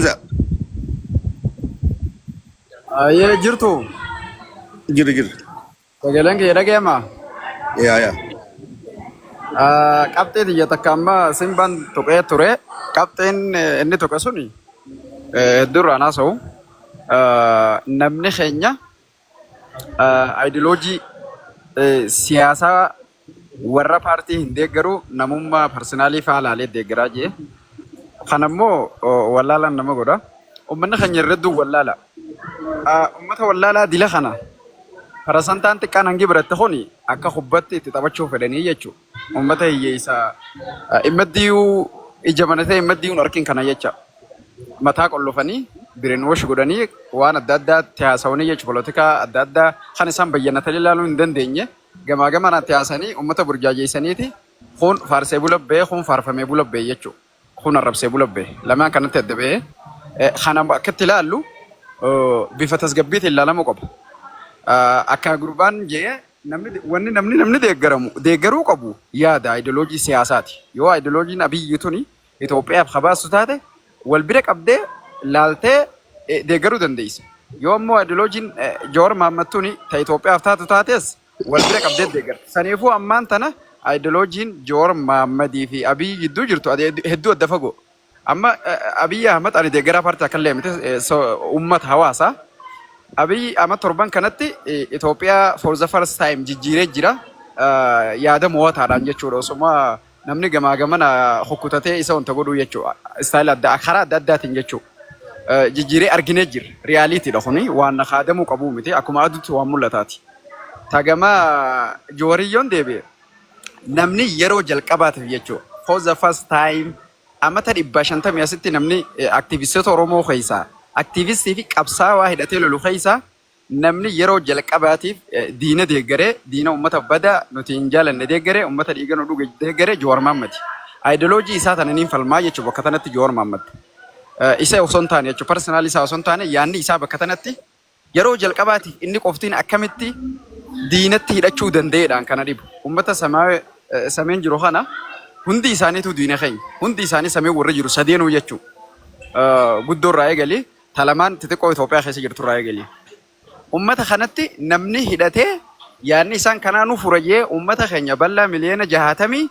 Hamza. Ayyee jirtu. Jirra jirra. Sagaleen kiyya dhaga'ama. Yaa yaa. Qabxee tiyya takka amma simbaan tuqee ture. Qabxeen inni tuqe suni hedduu irraan haasa'u. Namni keenya Ayidiloojii siyaasaa warra paartii hin deeggaru namummaa parsinaalii faa laalee deeggaraa jee. Kana immoo wallaalaan nama godha. Uummanni keenya irra hedduun wallaala. Uummata wallaalaa dila kana parasantaan xiqqaan hangi biratte kun akka kubbatti itti taphachuu fedhanii jechuudha. Uummata hiyyeessa immaddiyuu ija banatee immaddiyuun arkin kana jecha. Mataa qollofanii brainwash godhanii waan adda addaa itti haasawanii jechuudha. Polotikaa adda addaa kan isaan bayyanatanii ilaaluu hin dandeenye gamaa gamanaa itti haasanii uummata burjaajeessaniiti kun faarsee bula ba'ee kun faarfamee bula ba'e jechuudha. Kun arrabsee bula ba'e. Lamaan kanatti adda ba'ee kana akkatti ilaallu bifa tasgabbiitiin ilaalamuu qaba. Akka gurbaan jee namni wanni namni namni deeggaramu deeggaruu qabu yaada ayidiloojii siyaasaati. Yoo ayidiiloojiin Abiyyi tuni Itoophiyaaf ka baastu taate wal bira qabdee laaltee deeggaruu dandeessa. Yoo ammoo ayidioloojiin Jawar Mahaammad tuni ta Itoophiyaaf taatu taates wal bira qabdee deeggarta. Saniifuu ammaan tana ayidioloojiin Jawar Mahammadii fi Abiyyi gidduu jirtu hedduu adda fagoo. Amma Abiyyi Ahmad ani deeggaraa paartii akka illee miti uummata hawaasa. Abiyyi amma torban kanatti Itoophiyaa for the first time jijjiiree jira. Yaada mo'ataadhaan jechuudha. Osuma Namni gamaa gamana kukkutatee isa wanta godhuu jechuudha. Istaayila adda karaa adda addaatiin jechuudha. Jijjiiree arginee jirra. Riyaaliitiidha kuni waan kaadamuu qabuu miti. Akkuma aduutti waan mul'ataati. Tagama Jowariyyoon deebi'e namni yeroo jalqabaatiif jechuudha. For the first time amata 150 asitti namni aktiivistoota Oromoo keessaa aktiivistii fi qabsaawaa hidhatee lolu keessaa Namni yeroo jalqabaatiif diina deeggaree, diina uummata badaa nuti hin jaalanne deeggaree, uummata dhiiga nu dhuge deeggaree Jawaar Mahaammadi. Ayidiloojii isaa tana niin falmaa jechuun bakka tanatti Jawaar Mahaammad. Isa osoo hin taane jechuun personaalii isaa osoo hin taane yaadni isaa bakka tanatti yeroo jalqabaatiif inni qoftiin akkamitti diinatti hidhachuu danda'eedhaan kana dhibu. Uummata sameen jiru kana hundi isaaniitu diina keenya. Hundi isaanii sameen warra jiru sadeenuu jechuudha. Guddoo irraa eegali ta lamaan xixiqqoo Itoophiyaa keessa jirtu irraa eegali. Ummata kanatti namni hidhatee yaadni isaan kanaa nu fura jee ummata keenya bal'aa miliyoona jahaatamii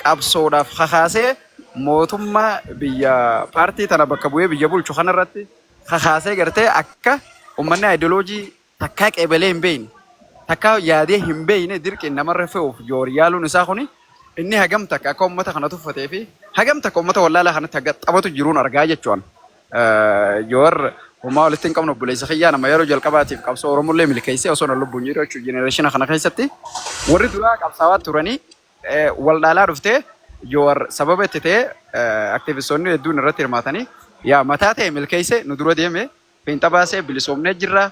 qabsoodhaaf kakaasee mootummaa biyya paartii tana bakka bu'ee biyya bulchu kanarratti kakaasee gartee akka ummanni ayidiloojii takkaa qeebalee hin beekne, takkaa yaadee hin beekne dirqiin namarra fe'uuf Jowaar yaaluun isaa kuni inni hagam takka akka uummata kana tuffatee fi hagam takka uummata wallaalaa kanatti haga taphatu jiruun argaa jechuun. Jowaar homaa walitti hin qabnu obboleessa kiyyaa nama yeroo jalqabaatiif qabsoo Oromollee milkeessee osoo na lubbuun jiru jechuudha jenereeshina kana keessatti warri duraa qabsaawaa turanii wal dhaalaa dhuftee Jowaar sababa itti ta'e aktivistoonni hedduun irratti hirmaatanii yaa mataa ta'e milkeessee nu dura deeme Fiinxa baasee bilisoomnee jirra.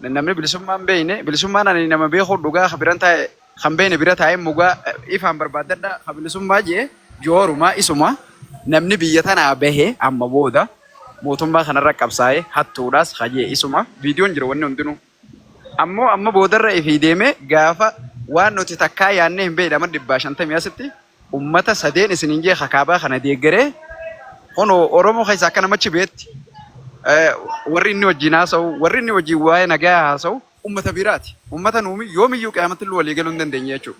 Namni bilisummaa hin beekne, bilisummaan ani nama beeku dhugaa ka biran taa'e kan beekne bira taa'ee mugaa ifaan barbaaddadha ka bilisummaa jee joorumaa isuma namni biyya tanaa bahe amma booda mootummaa kanarra qabsaa'ee hattuudhaas ka jee isuma viidiyoon jira wanni hundinuu. Ammoo amma boodarra ifii deemee gaafa waan nuti takkaa yaannee hin beekne amma 150 asitti ummata sadeen isiniin jee kakaabaa kana deeggaree kunoo Oromoo keessa akka namachi beetti warri inni wajjin haasa'u warri inni wajjin waa'ee nagaa haasa'u ummata biraati. Ummata nuumi yoomiyyuu qiyaamatti illee walii galuu hin dandeenye jechuudha.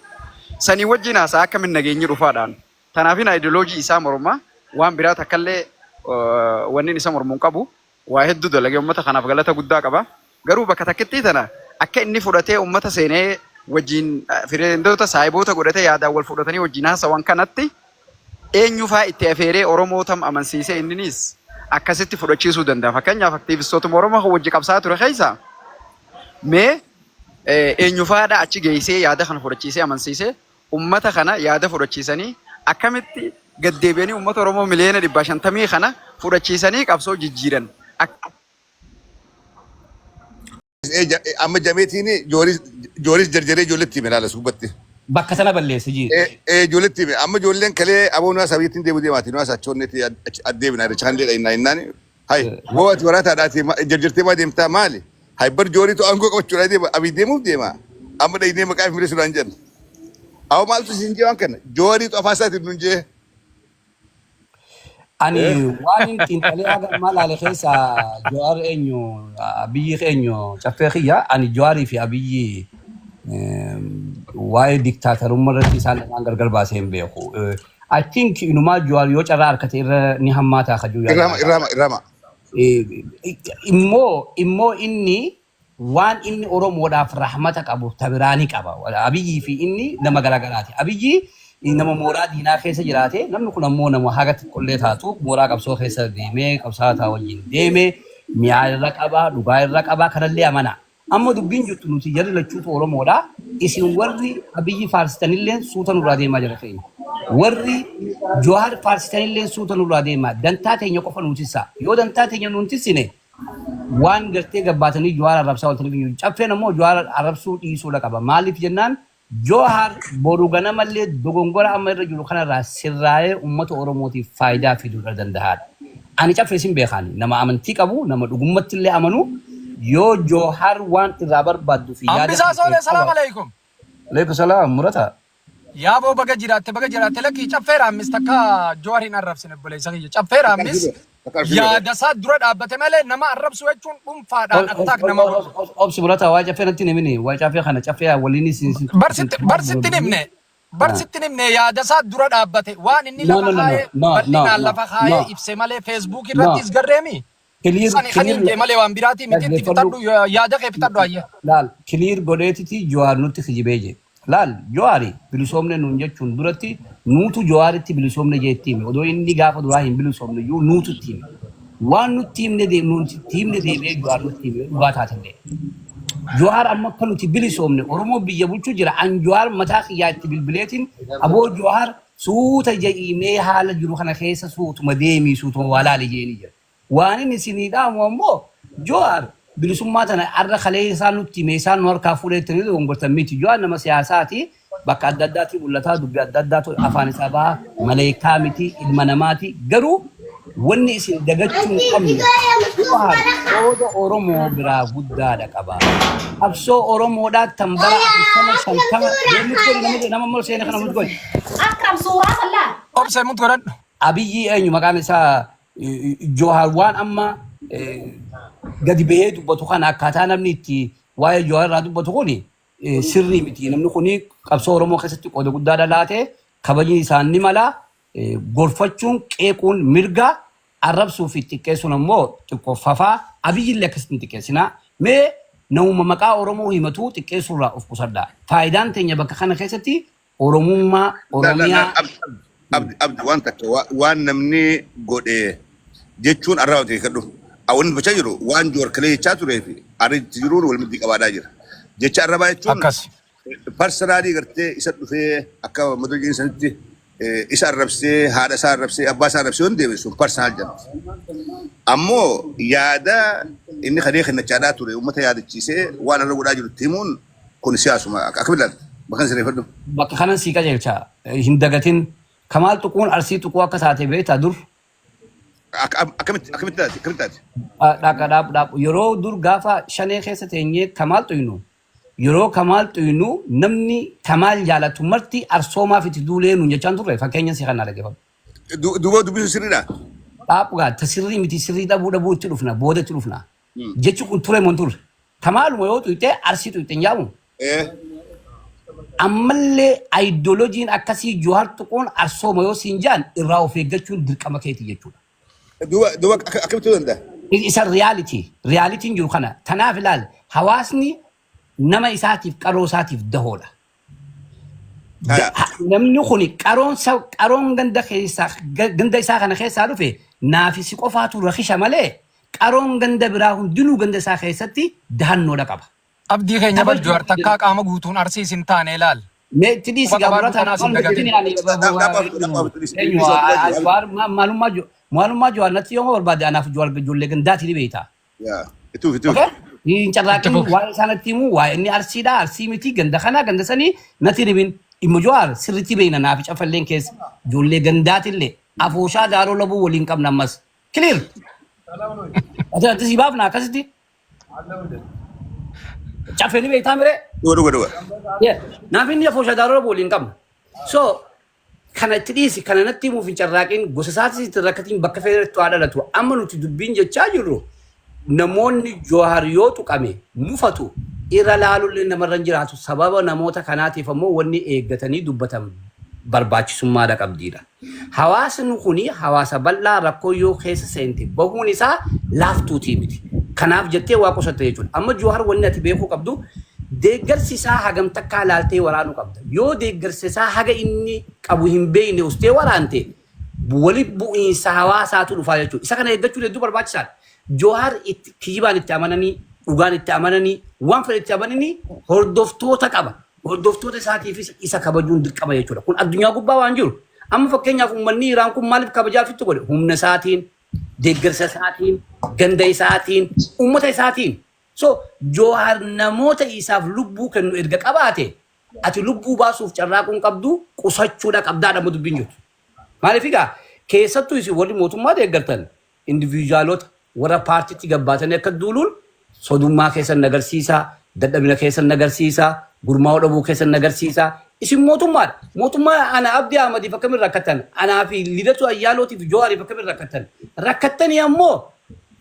Sanii wajjin haasa'a akkamiin nageenyi dhufaadhaan. Kanaafin ayidiloojii isaa morma waan biraa takkallee wanni isa mormu hin qabu. Waa hedduu dalagee ummata kanaaf galata guddaa qaba. Garuu bakka takkittii tana akka inni fudhatee ummata seenee wajjin fireendoota saahiboota godhatee yaadaan wal fudhatanii wajjin haasawan kanatti eenyufaa itti afeeree Oromoo tam amansiisee inninis akkasitti fudhachiisuu danda'a. Fakkeenyaaf aktiivistootuma Oromoo kan wajji qabsaa'aa ture keessaa mee eenyufaadha achi geessee yaada kana fudhachiisee amansiisee ummata kana yaada fudhachiisanii akkamitti gad deebi'anii ummata Oromoo miliyoona 150 kana fudhachiisanii qabsoo jijjiiran. Ak- Amma jameetiin jooris jooris jarjaree ijoolletti hime laala subbatti. Bakka sana balleesse jee. Ijoolletti hime amma ijoolleen kalee aboo nu hasaa biyyattiin deemu deemaati nu hasaa choonnetti addeebina irra chaanlee dha'innaa innaan hay boo ati waraataadhaati jarjartee maa deemtaa maali hay bar jooriitu aangoo qabachuudhaa deema abii deemuuf deema amma dhaynee maqaa fi mirisuudhaan jenna. Awwa maaltu siin jee waan kana jooriitu afaan isaatiin nun jee. Ani waan hin xiinxalee haga ammaa laale keessa Jawaar eenyu, Abiyyi eenyu, caffee kiyya, ani Jawaarii fi Abiyyi waa'ee diktaatarummaa irratti isaan lamaan gargar baasee hin beeku. I think inumaa Jawaar yoo carraa harkate irra ni hammaataa kajuu yaada. Irrama, irrama, irrama. Immoo inni waan inni Oromoodhaaf rahmata qabu tabiraa ni qaba. Abiyyii fi inni nama garagaraati. Abiyyi nama mooraa diinaa keessa jiraate, namni kun ammoo nama haga xiqqollee taatu mooraa qabsoo keessa deemee qabsaa'aa wajjin deeme, mi'aa irra qaba, dhugaa irra qaba, kanallee amana. Amma dubbiin jirtu nuti jarri lachuutu Oromoodha. Isin warri Abiyyi faarsitanillee suuta nurraa deemaa jira keenya. Warri Jawaar faarsitanillee suuta nurraa deemaa. Dantaa teenya qofa nuun tissaa. Yoo dantaa teenya nuun tissine, waan gartee gabbaatanii Jawaar arrabsaa ooltaniif hin jiru. Caffeen ammoo Jawaar arrabsuu dhiisuudha qaba. Maaliif jennaan, Jawaar boru ganamallee dogongora amma irra jiru kanarraa sirraa'ee uummata Oromootiif faayidaa fiduudha danda'aadha. Ani caffee sin beekaani, nama amantii qabu, nama dhugummatti illee amanu, yoo Jawaar waan irraa barbaaddu fi yaada Hambisaa kan Soolee, salaam qaba. alaikum. Aleekum salaam, murata. Yaaboo, baga jiraatte, baga jiraatte. Lakkii, caffee raammis takka Jawaar hin arrabsine, obboleessa kiyya. Caffee raammis yaada isaa dura dhaabbate malee nama arrabsu jechuun dhuunfaadhaan attack nama godhu. Obsi murata, waa caffee natti hin himini. Waa caffee kana caffee waliin isin. Barsitti himne. Barsitti himne, yaada isaa dura dhaabbate. Waan inni No, lafa no, no, no, kaayee no, no, bal'inaan no, lafa kaayee no. ibse malee Facebook No. irrattis garreemi. Clear, Sani kan clear. hin malee waan biraatii miti, itti Dhaggeeffadhu. fixadhu, yaada kee fixadhu ayya. Laal, clear godheetiti Jawaar nutti kijibee jee. Laal, Jawaari bilisoomne nuun jechuun duratti nuutu Jawaaritti bilisoomne jee itti hime. Odoo inni gaafa duraa hin bilisoomne iyyuu nuutu itti hime. Waan nutti himne nuti itti himne deebi'ee Jawaar nutti hime, dhugaa taatellee. Jawaar amma akka nuti bilisoomne Oromoo biyya bulchuu jira. An Jawaar mataa kiyyaa itti bilbileetiin, aboo Jawaar, suuta jedhii haala jiru kana keessa suutuma deemii, suutuma waa laali jeeni jira. Waan inni isinii dhaamu ammoo, Jawaar bilisummaa tana arra kalee isaan nutti hime isaan nu harkaa fuudheettanii dogongortan miti. Jawaar nama siyaasaati. Bakka adda addaatti mul'ataa, dubbii adda addaatu afaan isaa baha. Maleekaa miti, ilma namaati. Garuu wanni isin dagachuu hin qabne, Jawaar qooda Oromoo biraa guddaadha qaba. Qabsoo Oromoodhaa tan bara 40, 50 deemnutti godhi, nama nama immoo seena kana nutti godhi. Akkam suuraa sallaa. Obsa mut godhadhu. Abiyyi eenyu maqaan isaa, Jawaar waan amma gadi bahee dubbatu kana, akkaataa namni itti waa'ee Jawaar irraa dubbatu kuni sirrii miti. Namni kuni qabsoo Oromoo keessatti qooda guddaa dhalaate, kabajni isaan ni mala. Gorfachuun, qeequun mirga, arrabsuu fi xiqqeessuun ammoo xiqqoo fafaa. Abiyyi illee akkasitti hin xiqqeessinaa. Mee namuma maqaa Oromoo himatu xiqqeessuurraa of qusadhaa. Faayidaan teenya bakka kana keessatti Oromummaa, La la la. Oromiyaa. Abdi, abdi, waan takka waan namni godhe jechuun arraba beekadhu. Wanni dubbachaa jiru waan Joowar kalee jechaa turee fi arri jiruun wal maddii qabaadhaa jira. Jecha arrabaa jechuun Akkas. personally gartee isa dhufee akka madurjiin sanitti isa arrabsee, haadha isaa arrabsee, abbaa isaa arrabsee waan deeme sun personal jedhamti. Ammoo yaada inni kalee kennachaadhaa ture uummata yaadachiisee waan arra godhaa jiru itti himuun kun siyaasuma, akkamitti ilaalta? Bakka sirreeffadhu. Bakka kanan sii qajeelcha, hin dagatin. Kamaal tuquun Arsii tuquu akka taate beektaa dur? Akkamitti taate? Akkamitti taate? Dhaqa dhaab dhaab, yeroo dur gaafa shanee keessa teenyee Kamaal tuynu, yeroo Kamaal tuynu, namni Kamaal jaalatu marti arsoomaaf itti duulee nuun jechaan turre, fakkeenya si kana dhaggeeffadhu. Duuba dubbisuun sirriidha. Dhaabgaa ta sirrii miti, sirrii dhabuu dhabuu itti dhufna, booda itti dhufna. Jechi kun ture moo hin turre? Kamaaluma yoo tuyte Arsii tuyte hin jaamu. Ammallee ayidooloojiin akkasii Johaar tuquun arsooma yoo siin jaan irraa of eeggachuun dirqama keeti jechuudha. Duuba akkamitti ta'uu danda'a? Isa reality. Realityn jiru kana. Tanaaf ilaal, hawaasni nama isaatiif, qaroo isaatiif dahoodha. Namni kun qaroon qaroon ganda keessaa, ganda isaa kana keessaa dhufe naafi si qofaatu rakisha malee qaroon ganda biraa hundinuu ganda isaa keessatti dahannoodha qaba. Abdii keenya bar Jawaar takkaa qaama guutuun Arsiis hin taane ilaal. Mee itti dhiisi. Quba gaa qabaadhu murataa kanaas hin dagatin. Maalummaa Jawaar natti yoo barbaade, anaaf Jawaar ijoollee gandaati ni beekta. Yaa. Ituuf ituuf. Okay? Hin Itti carraaqin fufi. waa'ee isaa natti himu, waa'ee inni Arsiidha, Arsii miti, ganda kanaa ganda sanii natti himin. Dhimma Jawaar sirriitti beekna, naafi cafalleen keessa ijoollee gandaatillee afooshaa daaroo labuu waliin qabna ammas. Clear. Ati si baafna akkasitti. Caffee ni beektaa miree? Dhuga, dhuga, dhuga. Yeah. Naaf inni afooshaa daaroo labuu waliin qabna. So Kana itti dhiisi, kana natti himuuf hin carraaqin, gosa isaatis itti rakkatiin, bakka fedhetti haa dhalatu. Amma nuti dubbiin jechaa jirru, namoonni Joohar yoo tuqame mufatu irra laalullee namarra hin jiraatu. Sababa namoota kanaatiif ammoo wanni eeggatanii dubbatan barbaachisummaadha qabdiidha. Hawaasni kuni hawaasa bal'aa, rakkoo yoo keessa seente bahuun isaa laaftuutii miti. Kanaaf jettee waa qusatte jechuudha. Amma Joohar wanni ati beekuu qabdu, deeggarsi isaa hagam takkaa laaltee waraanuu qabda. Yoo deeggarsi isaa haga inni qabu hin beekne ustee waraante, wali bu'iinsa hawaasaatu dhufaa jechuudha. Isa kana eeggachuun hedduu barbaachisaadha. Joohar itti kijibaan itti amananii, dhugaan itti amananii, waan fedhe itti amananii hordoftoota qaba. Hordoftoota isaatiifis isa kabajuun dirqama jechuudha. Kun addunyaa gubbaa waan jiru. Amma fakkeenyaaf uummanni Iraan kun maaliif kabajaa ofitti godhe? Humna isaatiin, deeggarsa isaatiin, ganda isaatiin, uummata isaatiin. So Joohar namoota isaaf lubbuu kennu erga qabaate, ati lubbuu baasuuf carraaquun qabdu, qusachuudha qabdaadha amma dubbiin jirtu. Maaliif egaa keessattuu isin warri mootummaa deeggartan individualota warra paartiitti gabbaatanii akka duuluun sodummaa keessan agarsiisa, dadhabina keessan agarsiisa, gurmaa'uu dhabuu keessan agarsiisa. Isin mootummaadha. Mootummaa ana Abdii Ahmadiif akkamiin rakkattan? Anaa fi Lidatu Ayyaalootiif Joohariif akkamiin rakkattan? Rakkattanii ammoo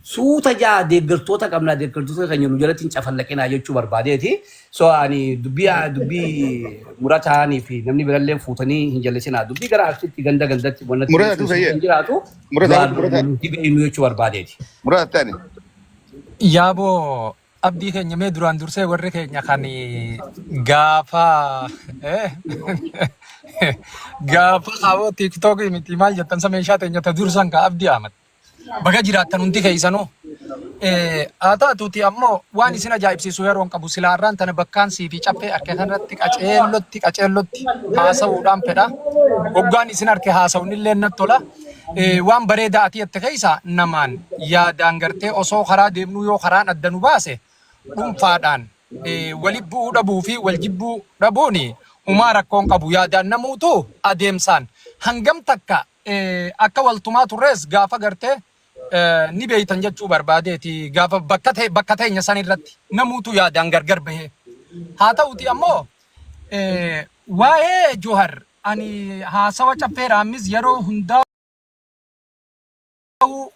suuta jaa, deeggartoota qabna, deeggartoota keenya nu jalatti hin cafallaqinaa jechuu barbaadeeti. So ani dubbii murataanii fi namni birallee fuutanii hin jallisinaa. Dubbii gara Arsiitti ganda gandatti wannatti Murataa tu fayyee. hin jiraatu. Murataa, murataa. Dhibee jechuu barbaadeeti. Murataa taane. Yaaboo Abdii keenya, mee duraan dursee warri keenya kan gaafa gaafa kaawoo TikTokii miti maal jettan sa meeshaa teenya ta dursan ka Abdii Ahmad. Baga jiraattan hundi keessanuu. Haa taatuuti ammoo waan isin ajaa'ibsiisu yeroon qabu silaarraan tana bakkaan sii fi caffee arke kanarratti qaceellotti qaceellotti haasa'uudhaan fedha. Hoggaan isin arke haasa'uun illee natti tola. Waan bareedaa ati jette keessa namaan yaadaan gartee osoo karaa deemnuu yoo karaan adda nu baase dhuunfaadhaan wali bu'uu dhabuu fi wal jibbuu dhabuun humaa rakkoon qabu, yaadaan namuutu adeemsaan hangam takka akka waltumaa turres gaafa gartee ni beeytan jechuu barbaadeeti, gaafa bakka ta'e bakka teenya san irratti namuutu yaadaan gargar bahee. Haa ta'uti ammoo waa'ee Johar ani haasawa Caffee Raammis yeroo hundaa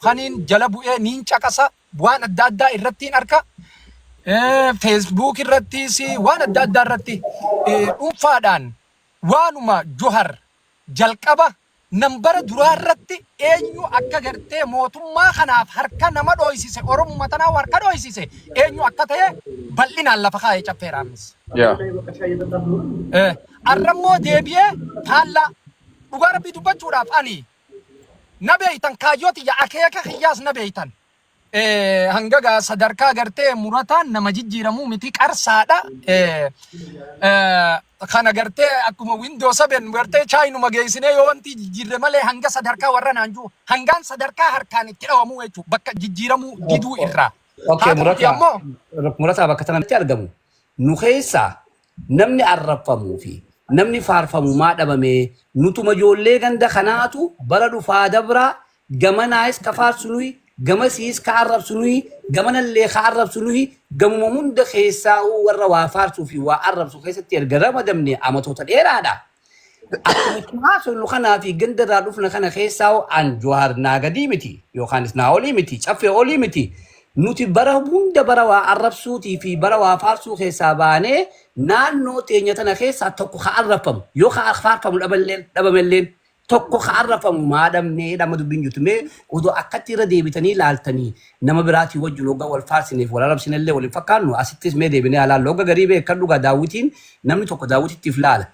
kaniin jala bu'ee niin caqasa, waan adda addaa irrattiin arka, Facebook irrattis waan adda addaa irratti dhuunfaadhaan waanuma Johar jalqaba nambara duraa irratti eenyu akka gartee mootummaa kanaaf harka nama dhooysise, Oromuma tanaaf harka dhooysise eenyu akka ta'e bal'inaan lafa kaa'ee Caffee Raammis. Arrammoo deebi'ee faallaa, dhugaa Rabbii dubbachuudhaaf ani na beeytan, kaayyoo tiyya akeeka kiyyaas na beeytan. Hanga gaa sadarkaa gartee murataan nama jijjiiramuu miti, qarsaadha. Kana gartee akkuma Windows 7 gartee chaayinuma geessinee yoo wanti jijjiirre malee hanga sadarkaa warra naan jiru hangaan sadarkaa harkaan itti dhawamuu jechuudha bakka jijjiiramuu diduu irraa. Okay, Haa ta'uti murataa ammoo murataa bakka tanatti argamu. Nu keessaa namni arrabfamuu fi namni faarfamu maa dhabame? Nutuma ijoollee ganda kanaatu bara dhufaa dabraa gamanaayis ka faarsu nuyi, gamasiis ka arrabsu nuyi, gamanallee ka arrabsu nuyi. Gamuma hunda keessaa warra waa faarsuu fi waa arrabsu keessatti erga ramadamne amatoota dheeraadha. Akkuma itti haasofnu kanaa fi ganda irraa dhufna kana keessaa an Jawaar naa gadii miti yookaanis naa olii miti, Caffee olii miti. Nuti bara hunda bara waa arrabsuutii fi bara waa faarsuu keessaa baanee naannoo teenya tana keessaa tokko ka arrabfamu yoo ka faarfamu dhabamelleen tokko ka arrafamu maa dhabnee dhama dubbiin jirtu. Mee odoo akkatti irra deebitanii ilaaltanii, nama biraatii wajjin hoggaa wal faarsineef wal arrabsinellee wal hin fakkaannu. Asittis mee deebinee haa laallu. Hogga garii beekan dhugaa daawwitiin namni tokko daawwititti if laala,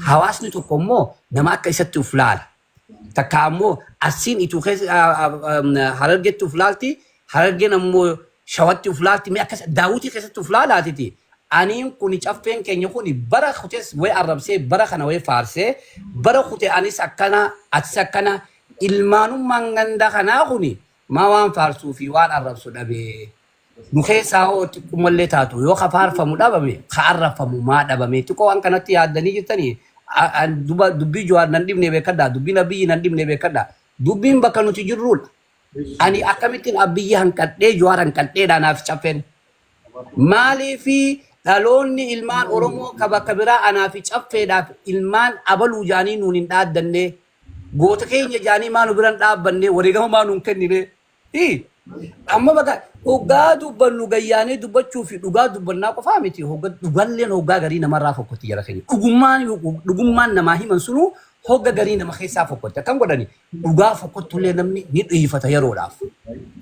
hawaasni tokko immoo nama akka isatti uf laala. Takka ammoo Arsiin Ituu keessa Harargetti uf laalti, Harargeen ammoo Shawatti uf laalti. Mee akkas daawwitii keessatti uf laalaatiti. Aniin kuni, Caffeen keenya kuni bara kutes way arrabsee, bara kana way faarsee, bara kute anis akkana, atis akkana, ilmaanummaan ganda kanaa kuni maa waan faarsuu fi waan arrabsu dhabee? Nu keessaa hoo xiqqummallee taatu yoo ka faarfamu dhabame, ka arrabfamu maa dhabame? Xiqqoo waan kanatti yaaddanii jirtanii dubbii Jawaar nan dhibne beekadha, dubbiin Abiyyi nan dhibne beekadha. Dubbiin bakka nuti jirrudha. Ani akkamittiin Abiyyi hanqadhee Jawaar hanqadheedha naaf Caffeen? Maaliifi Dhaloonni ilmaan Oromoo ka bakka biraa anaa fi caffeedhaaf ilmaan abaluu jaanii nuun hin dhaaddanne, goota keenya jaanii maa nu biran dhaabbanne, wareegama maa nuun kennine. Hii. Amma bakka hoggaa dubbannu gayyaanee dubbachuu fi dhugaa dubbannaa qofaa miti. Dhugalleen hoggaa garii namarraa fokkotti jara keenya. Dhugummaan namaa himan sunuu hogga garii nama keessaa fokkotti. Akkam godhani, dhugaa fokkotullee namni ni dhiifata yeroodhaaf.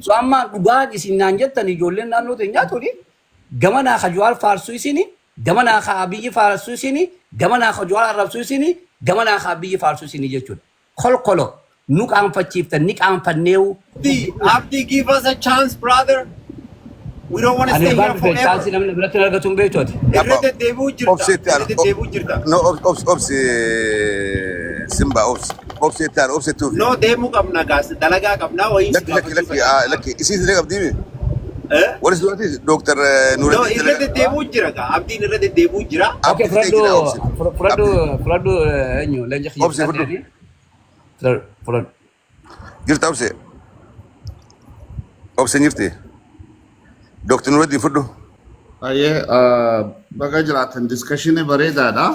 So amma dhugaan isin naan jettan, ijoolleen naannoo teenyaa tuni gamanaa ka Jawaar faarsuu isini, gamanaa ka Abiyyi faarsuu isini, gamanaa ka Jawaar arrabsuu isini, gamanaa ka Abiyyi faarsuu isini jechuudha. Kolkolo nu qaanfachiiftan ni qaanfanneewu. Abdi, Abdi, give us a chance, brother. We don't want to Ani stay abbaan here dhufe chance forever. Namni biratti hin argatu hin beektu ati. Irra deddeebi'uu jirta. Obseetti Irra aanu. deddeebi'uu jirta. No, obsi, Simba, obsi. Obseetti aanu, obseetti ufi. No, deemuu qabna gaas. Dalagaa qabna wayii si Lakki, lakki, gaafachuu lakki, fedha. Lakki. Isiin illee qabdii? Eh? Warri duratti Dooktar No, Nuuraddiin irra deddeebi'uu jira gaa. Abdiin irra deddeebi'uu jira. Okay, Abdii fixee jira, fudhadhu. Obsi. Fudhadhu. Abdii. Fudhadhu, eenyu leenca kiyya. Obsi, fudhu. Fudhadhu, fudhadhu. Jirta, obse? Obse jirti? Dooktar Nuuraddiin, fudhu. Aye, baga jiraatan, discussion bareedaadha,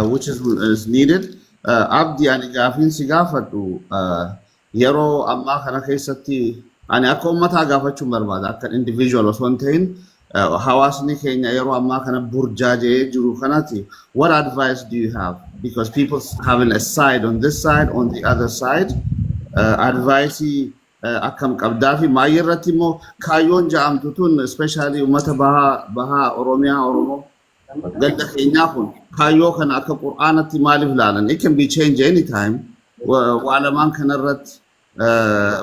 which is needed. Abdi, ani gaafiin si gaafadhu, yeroo ammaa kana keessatti ani akka uummataa gaafachuun barbaada, akka individual osoo hin ta'in, hawaasni keenya yeroo ammaa kana burjaaja'ee jiru kanatti, what advice do you have? Because people having a side on this side, on the other side, advice akkam qabdaa? Fi maayii irratti immoo kaayyoon ja'amtu tun, especially uummata bahaa Oromiyaa, Oromoo ganda keenyaa kun, kaayyoo kana akka qur'aanatti maaliif ilaalan? It can be changed anytime. Waa lamaan kanarratti.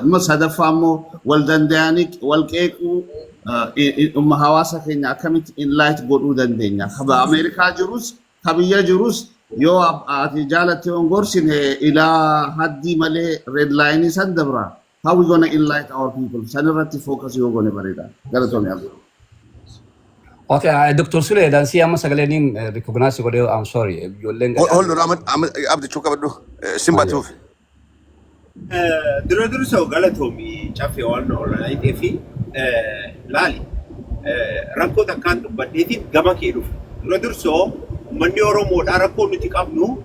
Amma sadaffaa immoo wal danda'anii wal qeequu, hawaasa keenya akkamitti enlight godhuu dandeenya? Kaba Ameerikaa jirus, ka biyya jirus, yoo ati jaalatte on gorsine ilaa haddii malee red line san dabra. How we gonna enlight our people? San irratti focus yoo goone bareeda. Galatoomii, Abdii. Okay, Dr. Sule, dansii amma sagaleen recognize godhee, I'm sorry. Ijoolleen Hold on, amma Abdi chuu qabadhu. Simba tuuf. Dura dursoo galatoomii, caffee, waan oolanaa fi laali rakkoo takkaan dubbadheetiin gama kee dhufu. Dura dursoo uummanni Oromoodhaa rakkoo nuti qabnu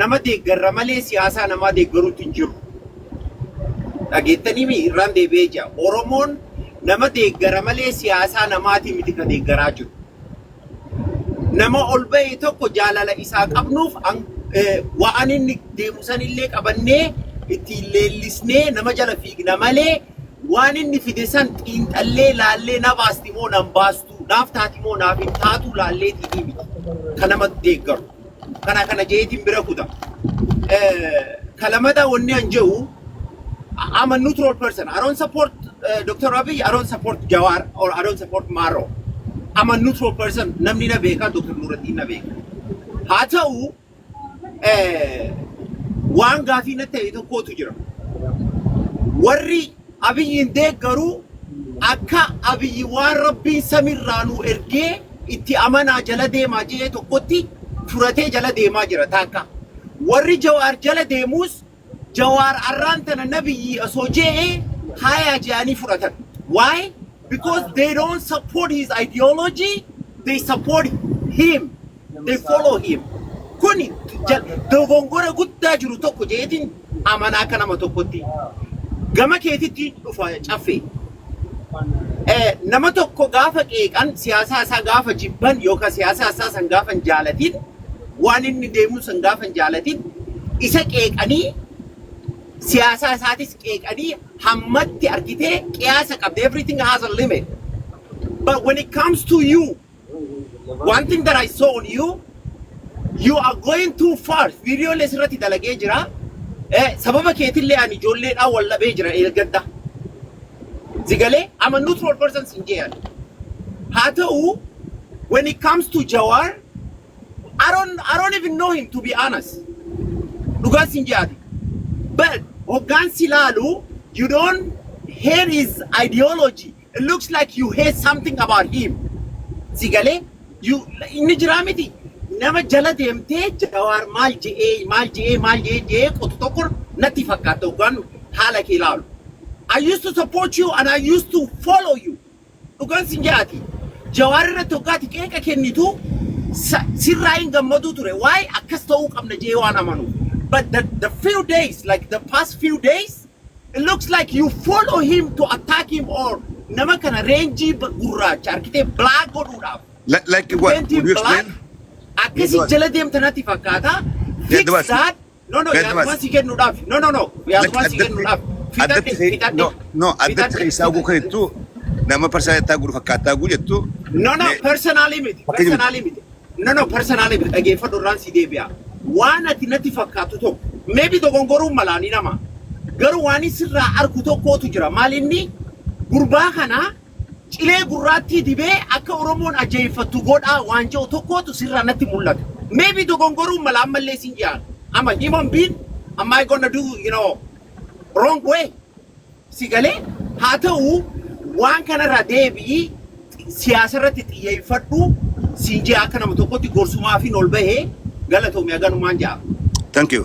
nama deeggarra malee siyaasaa namaa deeggaruutu hin jiru. Dhageettanii irraan deebi'ee jira. Oromoon nama deeggara malee siyaasaa namaatii miti ka deeggaraa jiru. Nama ol ba'e tokko jaalala isaa qabnuuf waan inni deemu sanillee qabannee ittiin leellisnee nama jala fiigna malee, waan inni fide san xiinxallee laallee na baasti moo nan baastu, naaf taati moo naaf hin taatu laalleetii miti kan nama deeggaru. Kana jeetiin bira kuta. Kalamada wanni an jedhu, I'm a neutral person. I don't support Dr. Abiy, I don't support Jawar or I don't support Maro. I'm a neutral person. Namni na beeka, Dr. Nuruddin na beeka. Haa ta'u, waan gaafii na ta'e tokkotu jira. Warri Abiyyiin deeggaru akka Abiyyi waan Rabbiin samiirraa nu ergee itti amanaa jala deemaa jee tokkotti furatee jala deemaa jira taakka. Warri Jawaar jala deemus Jawaar arraan tana nabiyyi osoo je'ee hayaa je'anii fudhatan. Why? Because they don't support his ideology, they support him. They follow him. Kuni dogongora guddaa jiru tokko jeetiin amanaa akka nama tokkotti. Gama keetitti dhufa, caffee. Nama tokko gaafa qeeqan, siyaasaa isaa gaafa jibban yookaan siyaasa isaa san gaafa hin jaalatin, waan inni deemu san gaafa hin jaalatin, isa qeeqanii, siyaasaa isaatis qeeqanii, hammatti argitee qiyaasa qabda. Everything has a limit. But when it comes to you, one thing that I saw on you, you are going too far. Viidiyoolee sirratti dalagee jira. Sababa keetillee ani ijoolleedhaan wal dhabee jira eeggadda. Zigalee, I'm a neutral person sin jeeyan. Haa ta'u, when it comes to Jawar, I don't even know him, to be honest. Dhugaan sin jeati. But hoggaan si laalu, you don't hate his ideology. It looks like you hate something about him. Sigalee, you inni jiraa miti. Nama jala deemtee Jawaar maal je'ee, maal je'ee, maal je'ee je'ee qotu tokko natti fakkaata hoggaan haala kee ilaalu. I used to support you and I used to follow you. Dhugaan sin jaati. Jawaar irratti hoggaati qeeqa kennitu sirraa hin gammaduu ture. Waa'ee akkas ta'uu qabna jee waan amanuuf. But the few days, like the past few days, it looks like you follow him to attack him or nama kana reenjii gurraacha arkitee black godhuudhaaf. Like what? Paint Would him you black. explain? Akkasi jala deemta natti fakkaata. Fix Yaaduma. that. No, Yaaduma. yaaduma si kennuudhaaf. No. Yaaduma si kennuudhaaf. Addatti Fixadhe, no, addatti fixadhe. Keessaa guu kan jettu nama personally godhu fakkaataa guu jettu. No, personally miti. Fakkeenya miti. Personally miti. No, personally miti. Dhageeffadhu, irraan si deebi'a. Waan ati natti fakkaatu tokko. Maybe dogongoruun malaanii nama. Garuu waan sirraa argu tokkotu jira. Maal inni? Gurbaa kana cilee gurraattii dibee akka Oromoon ajeeffattu godhaa waan jedhu tokkotu sirraa natti mul'ata. Maybe dogongoruun mala, ammallee siin jedhan. I'm a human being. Am I gonna do wrong way? Si galee? Haa ta'u, waan kanarraa deebi'ii siyaasa irratti xiyyeeffadhu siin jee, akka nama tokkotti gorsumaafin ol bahee. Galatoomi, aganumaan jaa. Thank you.